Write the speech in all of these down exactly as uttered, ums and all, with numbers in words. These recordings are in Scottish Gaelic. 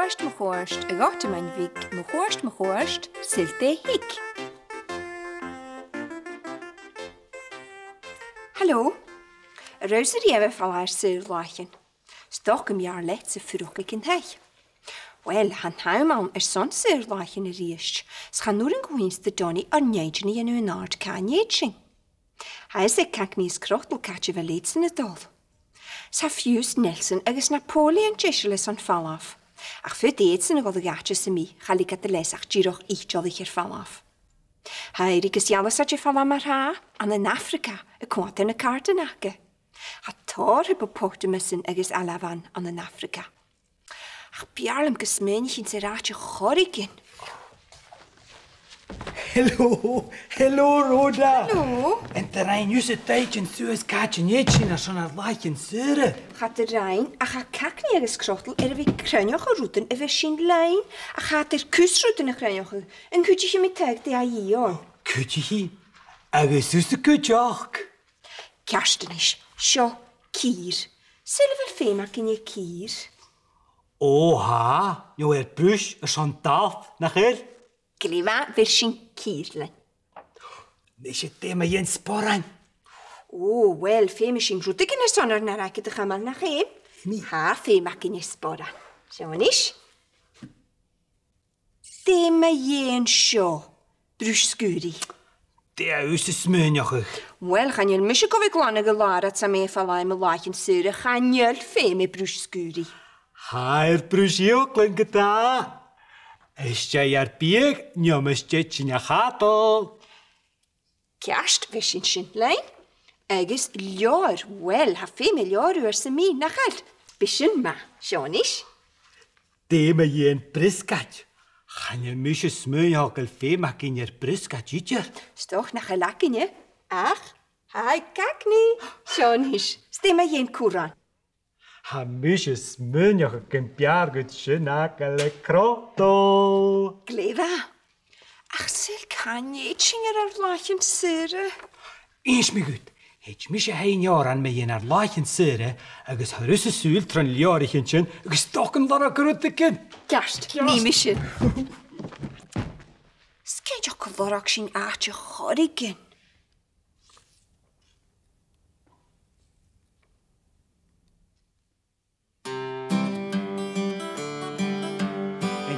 Cuairt, mo chuairt, a' ghotaidh main bhig, mo chuairt, mo chuairt, saoil dè thig. Halò. An robh thusa riamh air falbh air saor-làithean? 'S dòcha gum b' fheàrr leatsa fuireach aig an taigh. Uill, tha an t-àm ann airson saor-làithean a-rithist, 's chan urrainn gu h-innste Donnie ar n-inntinn a dhèanamh an-àird càit an tèid sinn. Tha fios aig Cagney is Crotal càit a bheil iadsan a' dol. 'S tha fiù 's Nelson agus Napoleon deiseil airson falbh. Ach faodaidh iadsan a dhol a dh'àite sam bith, cha leig iad a leas ach dìreach itealaich air falbh. Tha Eric is Ealasaid air falbh mar-thà, ann an Afraga, a' coimhead air na càirdean aca. Tha tòrr hippopotamusan agus ailbhean ann an Afraga. Ach b' fheàrr leam gun smaoinicheadh sinn air àite air choreigin. Hello, hello, Rhoda. Hello. An do rinn thusa dèidean suas càit an tèid sinn airson ar làithean-saora? Cha do rinn, ach tha Cagney agus Crotal air a bhith a' cruinneachadh rudan a bhios sinn a' faighinn, ach tha iad air cus rudan a chruinneachadh. An cuidich mi taghadh dè tha a dhìth oirnn? Cuidichidh, agus thusa cuideachd. Ceart a-nis, seo cìr. Saoil a bheil feum againn air cìr? Ò, tha, no air bruis airson d' fhalt, nach eil? Glè mhath, bheir sinn cìr leinn. Nise, dè mu dheidhinn sporan? Ò, uill, feumaidh sinn rudeigin airson ar n-airgead a chumail, nach fheum? Nì. Tha feum againn air sporan. Seo a-nis. Dè mu dheidhinn seo? Bruis sgaoraidh. Dè tha thusa a' smaoineachadh? Uill, chan eil mise gu bhith a' glanadh an làraid 's tha mi air falbh air mo làithean-saora, chan eil feum air bruis sgaoraidh. Tha air bruis fhiaclan ge-tà. Is dè ar biadh, no mus tèid sinn a chadal? Ceart, bheir sinn sin leinn. Agus leabhar, uill, tha feum air leabhar uair sam bith, nach eil? Bidh sin math, seo a-nis. Dè mu dheidhinn briosgaid? Chan eil mise a' smaoineachadh gu bheil feum againn air briosgaid idir. 'S dòcha nach eil againne, ach tha aig Cagney. Seo a-nis. 'S dè mu dheidhinn curran? Tha mise a' smaoineachadh gum b' fheàrr dhut sin fhàgail aig Crotal. Glè mhath. Ach saoil càit an tèid sinn air ar làithean-saora? Innis mi dhut, thèid mise a sheinn òran mu dheidhinn ar làithean-saora agus thoir thusa sùil tron leabhraichean sin agus 's dòcha gun lorg thu rudeigin. Ceart, nì mi sin. 'S cinnteach gun lorg sinn àite air choreigin.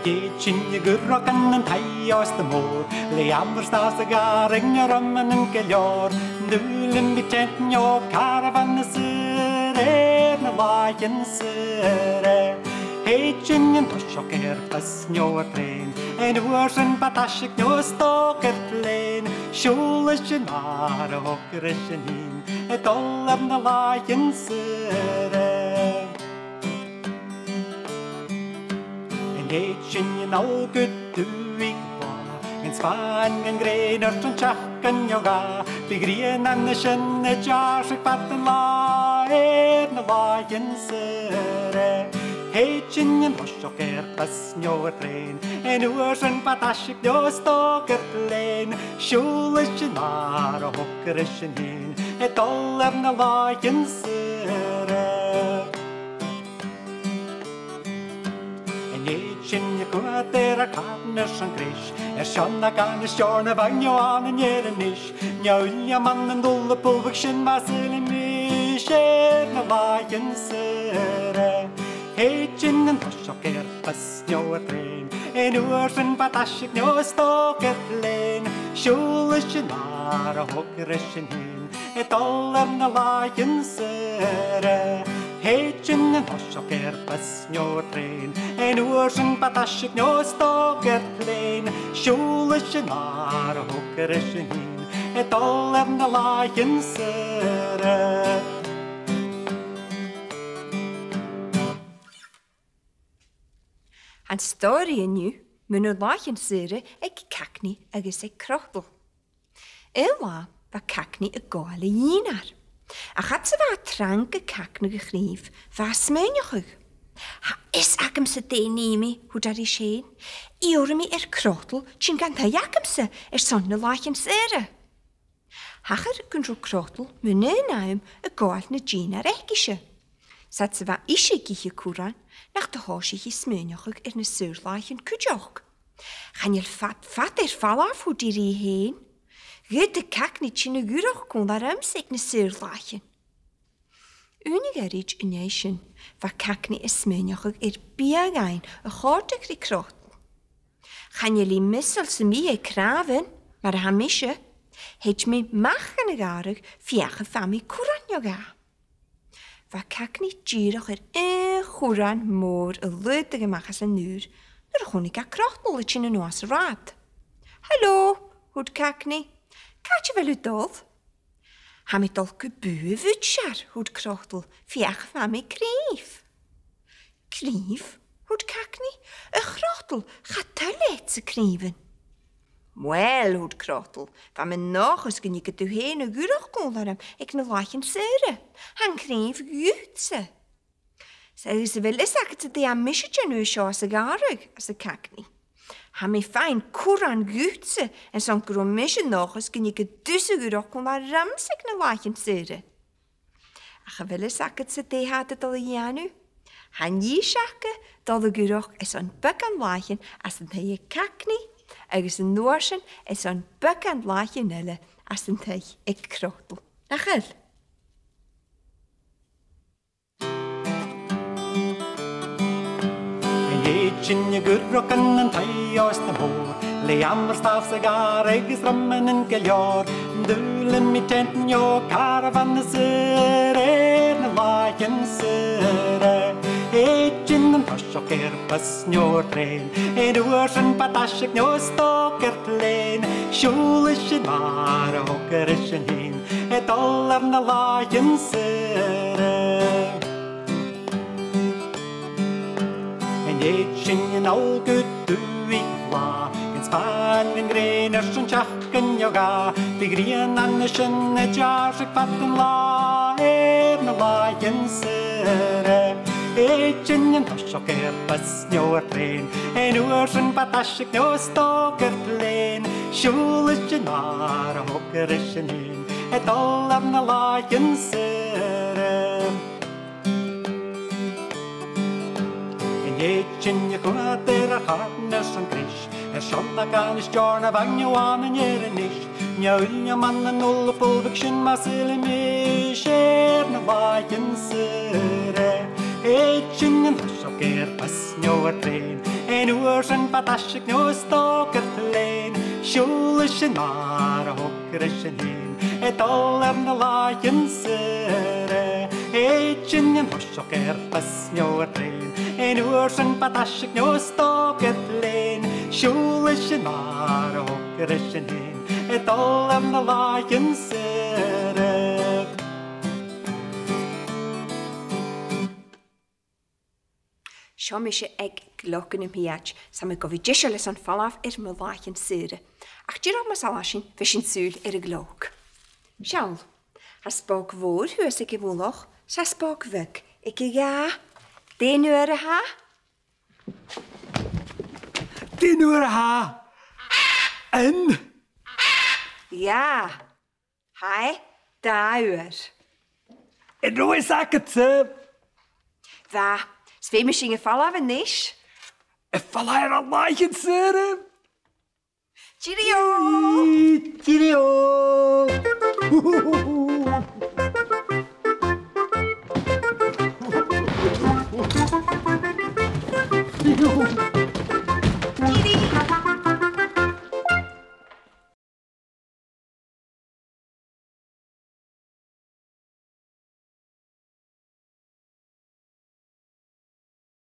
Thèid sinn a dh'fhuireach ann an taigh-òsta mòr, le amar 's dà 's a' ghàrradh, airm ann gu leòr. An dùil am bi tent no carbhán no saor air na làithean-saora? Thèid sinn an toiseach air bus no air trèan, an uair sin bad aiseag no 's dòcha air plèan. Siùbhlaidh sinn mar a thogras sinn fhìn, a' dol air na làithean-saora. An tèid sinn a-null gu dùthaich bhlàth, an spàin, an grèin air son seachdain no dhà, bidh grian an sin a' deàrrsadh fad an latha air na làithean-saora. Thèid sinn an toiseach air bus no air trèan, an uair sin bad aiseag no 's dòcha air plèan. Siùbhlaidh sinn mar a thogras sinn fhìn, a' dol air na làithean-saora. An tèid sinn a' coimhead air ar càrn airson greis, airson a' ghann is teòrnabhaigh no ann an Inbhir Nis, no uile mhànnan uile-bhulbhach sin, mas urrainn dhuinn, air na làithean-saora? Thèid sinn an toiseach air bus no air trèan, an uair sin bad aiseag no 's dòcha air plèan. Siùbhlaidh sinn mar a thogras sinn fhìn, a' dol air na làithean-saora. Thèid sinn an toiseach air bus no air trèan, an uair sin bad aiseag no 's dòcha air plèan. Siùbhlaidh sinn mar a thogras sinn fhìn, a' dol air na làithean-saora. An stòiridh an-diugh mu na làithean-saora aig Cagney agus aig Crotal. Aon latha bha Cagney a' gabhail a dhìnnear. Ach fhad 's a bha e trang a' cagnadh a chnìomh, bha e a' smaoineachadh. Tha fios agamsa dè nì mi, thuirt e ris fhèin. Iarraidh mi air Crotal tighinn dhan taigh agamsa airson na làithean-saora. Thachair gun robh Crotal mun aon àm a' gabhail na dìnnear aicese. 'S fhad 's a bha ise ag ithe curran, nach do thòisich i a' smaoineachadh air na saor-làithean cuideachd. "Chan eil fad, fad air falbh," thuirt i rithe fhèin. "Dh'fhaodadh Cagnaidh tighinn a dh'fhuireach còmhla riumsa aig na saor-làithean." Aon ghoirid an dèidh sin, bha Cagnaidh a' smaoineachadh air biadh fhaighinn a chòrdadh ri Crotal. "Chan eil i measail sam bith air cnàmhan, mar a tha mise. Thèid mi a-mach dhan a' ghàrradh feuch am faigh mi curran no dhà." Bha Cagnaidh dìreach air aon churran mòr a laghdadh a-mach às an ùir nuair a chunnaic e Crotal a' tighinn a-nuas an rathad. "Halò," thuirt Cagnaidh. "Càit a bheil thu a' dol?" "Tha mi a' dol gu bùth a' bhùidseir," thuirt Crotal, "feuch am faigh mi cnìomh." "Cnìomh?" thuirt Cagnaidh. "A Chrotal, cha toil leatsa cnìomhan." "Uill," thuirt Crotal, "bha mi an dòchas gun tigeadh tu fhèin a dh'fhuireach còmhla rium aig na làithean-saora. Tha an cnìomh dhutsa." "'S, agus a bheil fhios agadsa dè tha mise a' dèanamh an seo sa ghàrradh?" arsa Cagnaidh. "Tha mi a' faighinn curran dhutsa, airson gun robh mise an dòchas gun tigeadh tusa a dh'fhuireach còmhla riumsa aig na làithean-saora." "Ach a bheil fhios agadsa dè tha iad a' dol a dhèanamh? Tha an dithis aca a' dol a dh'fhuireach airson beagan làithean anns an taigh aig Cagnaidh, agus an uair sin airson beagan làithean eile anns an taigh aig Crotal. Nach eil?" An dèidh sin dh'fhuirich an taigh-òsta mhòr, le amar-stàmh 's a' ghàrradh agus ramannan gu leòr. An dùil am bi teant no carbhan no saor air na làithean-saora? Thèid sinn an toiseach air bus no air trèan, an uair sin pad aiseag no 's dòcha air plèan. Siùbhlaidh sinn mar a thogras sinn fhèin, a' dol air na làithean-saora. An dèidh sin a-null gu dùthaich bhlàth, gun spàin, gun ghrèin airson seachdain no dhà. Bidh grian an sin a' deàrrsadh fad an latha air na làithean-saora. Thèid sinn an toiseach air bus no air trèan, an uair sin pad aiseag no 's dòcha air plèan. Siùbhlaidh sinn mar a thogras sinn fhèin, a' dol air na làithean-saora. An dèidh sin a' coimhead air ar càirdean airson greis, airson a' ghainne as t-seòrsa a bh' againn o bhànain air a-nis. Neo fhuil neo man an ullapul, bhiodh sin math saoilidh mise, air na làithean-saora. Thèid sinn an toiseach air bus no air trèan, an uair sin pad aiseag no 's dòcha air plèan. Siùbhlaidh sinn mar a thogras sinn fhèin, a' dol air na làithean-saora. Thèid sinn an toiseach air bus no air trèan, an uair sin pad aiseag no 's dòcha air plèan. Siùbhlaidh sinn mar a thogras sinn fhèin, a' dol air na làithean-saora. Seo mise aig gleoc nam pìob, 's tha mi gu bhith deiseil airson falbh air mo làithean-saora. Ach dìreach mus fhalbh sinn, bheir sinn sùil air a' ghleoc. Seall, tha spòg mhòr shuas aig a' mhullach, 's tha spòg bheag aig a dhà. Dè an uair a tha? Dè an uair a tha? Aon? Dhà. Tha e dà uair. An robh fhios agadsa? Bha, 's feumaidh sinn a dh'fhalbh a-nis. A' falbh air na làithean-saora. Cheerio! Cheerio!